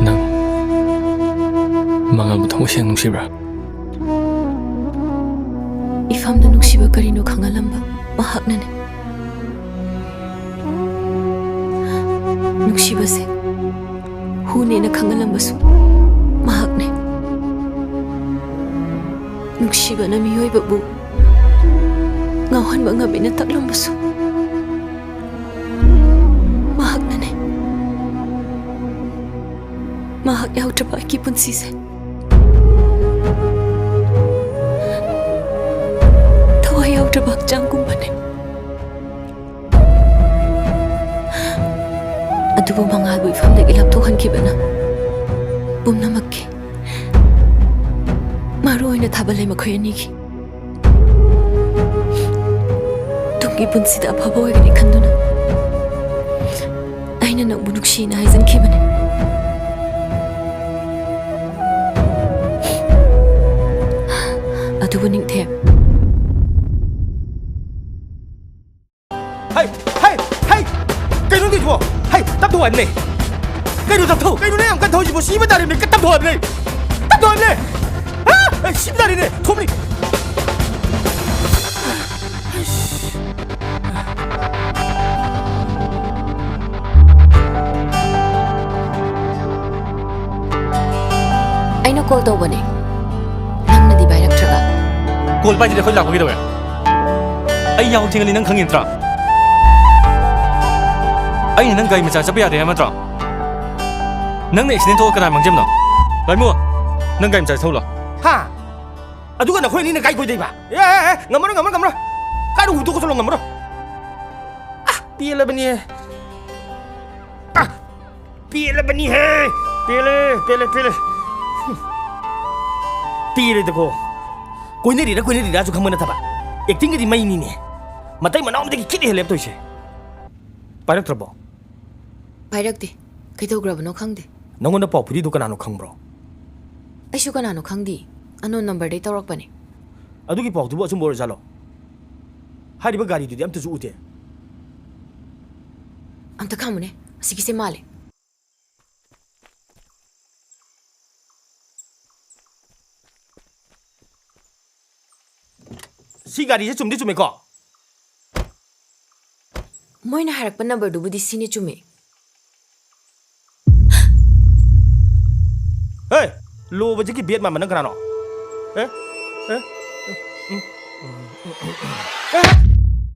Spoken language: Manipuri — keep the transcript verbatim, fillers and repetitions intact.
ꯅꯪ ꯃꯉꯥꯜꯕꯨ ꯊꯃꯣꯏ ꯁꯦꯡꯅ ꯅꯨꯡꯁꯤꯕ꯭ꯔꯥ? ꯏꯐꯝꯗ ꯅꯨꯡꯁꯤꯕ ꯀꯔꯤꯅꯣ ꯈꯪꯍꯜꯂꯝꯕ ꯃꯍꯥꯛꯅꯅꯦ꯫ ꯅꯨꯡꯁꯤꯕꯁꯦ ꯍꯨꯅꯦꯅ ꯈꯪꯍꯜꯂꯝꯕꯁꯨ ꯃꯍꯥꯛꯅꯦ꯫ ꯅꯨꯡꯁꯤꯕꯅ ꯃꯤꯑꯣꯏꯕꯕꯨ ꯉꯥꯎꯍꯟꯕ ꯉꯝꯃꯦꯅ ꯇꯥꯛꯂꯝꯕꯁꯨ ꯃꯍꯥꯛꯅꯅꯦ꯫ ꯃꯍꯥꯛ ꯌꯥꯎꯗ꯭ꯔꯕ ꯑꯩꯒꯤ ꯄꯨꯟꯁꯤꯁꯦ ꯊꯋꯥꯏ ꯌꯥꯎꯗ꯭ꯔꯕ ꯍꯛꯆꯥꯡꯒꯨꯝꯕꯅꯦ꯫ ꯑꯗꯨꯕꯨ ꯃꯉꯥꯜꯕꯨ ꯏꯐꯝꯗꯒꯤ ꯂꯥꯞꯊꯣꯛꯍꯟꯈꯤꯕꯅ ꯄꯨꯝꯅꯃꯛꯀꯤ, ꯃꯔꯨ ꯑꯣꯏꯅ ꯊꯥꯕꯜꯂꯩ ꯃꯈꯣꯏ ꯑꯅꯤꯒꯤ ꯇꯨꯡꯒꯤ ꯄꯨꯟꯁꯤꯗ ꯑꯐꯕ ꯑꯣꯏꯒꯅꯤ ꯈꯟꯗꯨꯅ ꯑꯩꯅ ꯅꯪꯕꯨ ꯅꯨꯡꯁꯤꯅ ꯍꯥꯏꯖꯟꯈꯤꯕꯅꯤ꯫ ꯑꯗꯨꯕꯨ ꯅꯤꯡꯊꯦꯝ, ꯍꯩ, ꯍꯩ, ꯍꯩ! ꯀꯩꯅꯣ ꯅꯪꯒꯤꯗꯨꯕꯣ? ꯍꯩ, ꯇꯞꯊꯧ ꯍꯥꯏꯕꯅꯦ꯫ ꯀꯩꯅꯣ ꯇꯞꯊꯧ? ꯀꯩꯅꯣ ꯅꯪ ꯌꯥꯝ ꯀꯟ ꯊꯧꯔꯤꯁꯤꯕꯣ? ꯁꯤꯕ ꯇꯥꯔꯦꯃꯦ, ꯀꯟ ꯇꯞꯊꯧ ꯍꯥꯏꯕꯅꯦ꯫ ꯇꯞꯊꯧ ꯍꯥꯏꯕꯅꯦ꯫ ꯑꯥ! ꯑꯩ ꯁꯤꯕ ꯇꯥꯔꯦꯅꯦ꯫ ꯊꯣꯝꯂꯤ꯫ ꯑꯩꯅ ꯀꯣꯜ ꯇꯧꯕꯅꯦ, ꯅꯪꯅꯗꯤ ꯄꯥꯏꯔꯛꯇ꯭ꯔꯒ꯫ ꯀꯣꯜ ꯄꯥꯏꯗ꯭ꯔꯗꯤ ꯑꯩꯈꯣꯏ ꯂꯥꯛꯄ ꯀꯩꯗꯧꯋꯦ? ꯑꯩ ꯌꯥꯍꯧ ꯊꯦꯡꯉꯅꯤ ꯅꯪ ꯈꯪꯉꯤ ꯅꯠꯇ꯭ꯔꯥ? ꯑꯩꯅ ꯅꯪ ꯒꯥꯔꯤ ꯃꯆꯥ ꯆꯠꯄ ꯌꯥꯗꯦ ꯍꯥꯏꯕ ꯅꯠꯇ꯭ꯔꯣ? ꯅꯪꯅ ꯑꯦꯛꯁꯤꯗꯦꯟ ꯊꯣꯛꯑ ꯀꯅꯥ ꯃꯥꯡꯖꯕꯅꯣ? ꯂꯥꯏꯃꯨ, ꯅꯪ ꯒꯥꯔꯤ ꯃꯆꯥ ꯊꯧꯂꯣ꯫ ꯍꯥ? ꯑꯗꯨꯒ ꯅꯈꯣꯏ ꯑꯅꯤꯅ ꯀꯥꯏ ꯀꯣꯏꯗꯣꯏꯕ? ꯑꯦ, ꯑꯦ, ꯑꯦ, ꯉꯝꯃꯔꯣꯏ, ꯉꯝꯃꯔꯣꯏ, ꯉꯝꯃꯔꯣꯏ꯫ ꯀꯥꯏꯗ ꯍꯨꯟꯗꯣꯛꯑ ꯆꯠꯂꯣ, ꯉꯝꯃꯔꯣꯏ꯫ ꯑꯥ, ꯄꯦꯜꯂꯕꯅꯤꯍꯦ꯫ ꯑꯥ, ꯄꯦꯜꯂꯕꯅꯤꯍꯦ꯫ ꯄꯦꯜꯂꯦ, ꯄꯦꯜꯂꯦ, ꯄꯦꯜꯂꯦ꯫ ꯄꯦꯜꯂꯦꯗꯀꯣ꯫ ꯀꯣꯏꯅꯔꯤꯔ ꯀꯣꯏꯅꯔꯤꯔꯥꯁꯨ ꯈꯪꯕ ꯅꯠꯇꯕ꯫ ꯑꯦꯛꯇꯤꯡꯒꯗꯤ ꯃꯩꯅꯤꯅꯦ꯫ ꯃꯇꯩ ꯃꯅꯥꯎ ꯑꯃꯗꯒꯤ ꯈꯤꯠ ꯍꯦꯜꯂꯦꯕ ꯇꯧꯔꯤꯁꯦ꯫ ꯄꯥꯏꯔꯛꯇ꯭ꯔꯕꯣ? ꯄꯥꯏꯔꯛꯇꯦ꯫ ꯀꯩꯗꯧꯈ꯭ꯔꯕꯅꯣ ꯈꯪꯗꯦ꯫ ꯅꯪꯉꯣꯟꯗ ꯄꯥꯎ ꯄꯤꯔꯤꯗꯨ ꯀꯅꯥꯅꯣ ꯈꯪꯕ꯭ꯔꯣ? ꯑꯩꯁꯨ ꯀꯅꯥꯅꯣ ꯈꯪꯗꯦ꯫ ꯑꯟꯅꯣꯟ ꯅꯝꯕꯔꯗꯩ ꯇꯧꯔꯛꯄꯅꯦ꯫ ꯑꯗꯨꯒꯤ ꯄꯥꯎꯗꯨꯕꯨ ꯑꯆꯨꯝꯕ ꯑꯣꯏꯔꯖꯥꯠꯂꯣ? ꯍꯥꯏꯔꯤꯕ ꯒꯥꯔꯤꯗꯨꯗꯤ ꯑꯝꯇꯁꯨ ꯎꯗꯦ꯫ ꯑꯝꯇ ꯈꯥꯝꯃꯨꯅꯦ꯫ ꯑꯁꯤꯒꯤꯁꯦ ꯃꯥꯜꯂꯦ꯫ ꯁꯤ ꯒꯥꯔꯤꯁꯦ ꯆꯨꯝꯗꯤ ꯆꯨꯝꯃꯦꯀꯣ? ꯃꯣꯏꯅ ꯍꯥꯏꯔꯛꯄ ꯅꯝꯕꯔꯗꯨꯕꯨꯗꯤ ꯁꯤꯅꯤ, ꯆꯨꯝꯃꯦ꯫ ꯍꯦ! ꯂꯣ ꯕꯖꯦꯠꯀꯤ ꯕꯦꯠ ꯃꯥꯟꯕ ꯅꯪ ꯀꯅꯥꯅꯣ? ꯑꯦ? ꯑꯦ? ꯎꯝ, ꯎꯝ, ꯎꯝ, ꯎꯝ, ꯎꯝ, ꯎꯝ꯫ ꯑꯦ?